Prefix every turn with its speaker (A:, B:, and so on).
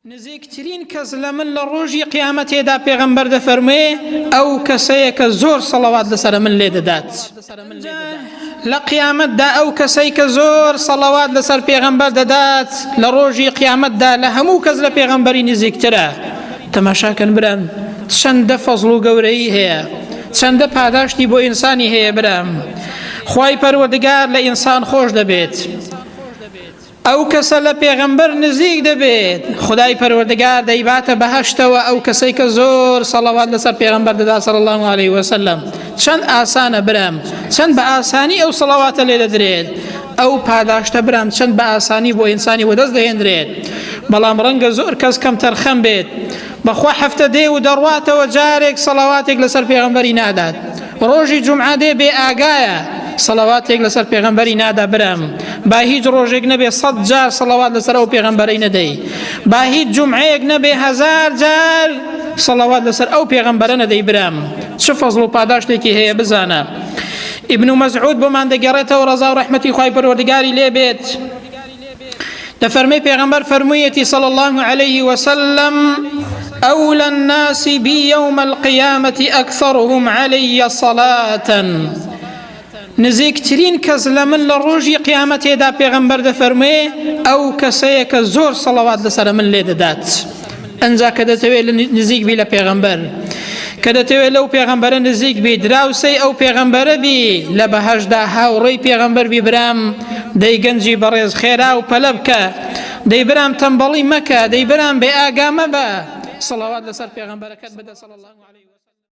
A: نزیکترین کەس لە من لە ڕۆژی قیامەتێدا پێغەمبەر دەفەرموێ ئەو کەسەیە کە زۆر سەڵەوات لەسەر من لێ دەدات. لە قیامەتدا ئەو کەسەی کە زۆر سەڵەوات لەسەر پێغەمبەر دەدات لە ڕۆژی قیامەتدا لە هەموو کەس لە پێغەمبەری نزیکترە. تەماشاکەن برام چەندە فەزڵ و گەورەیی هەیە چەندە پاداشتی بۆ ئینسانی هەیە برام خوای پەروەردگار لە ئینسان خۆش دەبێت. ئەو کەسە لە پێغەمبەر نزیک دەبێت خدای پەروەردگار دەیباتە بەهەشتەوە ئەو کەسەی کە زۆر سەڵەوات لەسەر پێغەمبەر دەدا صلی الله علیه وسلم چەند ئاسانە برام چەند بە ئاسانی ئەو سەڵەواتە لێ دەدرێت ئەو پاداشتە برام چەند بە ئاسانی بۆ ئینسانی وەدەست دەهێنرێت بەڵام ڕەنگە زۆر کەس کەم تەرخەم بێت بەخوا هەفتە دێ و دەڕواتەوە جارێک سەڵەواتێک لەسەر پێغەمبەری نادات ڕۆژی جومعە دێ بێ ئاگایە سەڵەواتێک لەسەر پێغەمبەری نادا برام با هیچ ڕۆژێک نەبێ سەد جار سەڵەوات لەسەر ئەو پێغەمبەرەی نەدەی با هیچ جومعەیەک نەبێ هەزار جار سەڵەوات لەسەر ئەو پێغەمبەرە نەدەی برام چ فەزڵ و پاداشتێکی هەیە بزانە ابن مەسعود بۆمان دەگەڕێتەوە ڕەزا و ڕەحمەتی خوای پەروەردگاری لێ بێت دەفەرمێ پێغەمبەر فەرموویەتی صلی الله علیه وسلم أولى الناس بي يوم القيامة أكثرهم علي صلاة نزیکترین کەس لە من لە ڕۆژی قیامەتێدا پێغەمبەر دەفەرموێ ئەو کەسەیە کە زۆر سەڵەوات لەسەر من لێ دەدات ئەنجا کە دەتەوێت نزیک بی لە پێغەمبەر کە دەتەوێت لەو پێغەمبەرە نزیک بی دراوسەی ئەو پێغەمبەرە بی لە بەهەشدا هاوڕێی پێغەمبەر بی برام دەی گەنجی بەڕێز خێرا و پەلە بکە دەی برام تەمبەڵی مەکە دەی برام بێ ئاگا مەبە سەڵەوات لەسەر پێغەمبەرەکەت بدە صلی الله علیه.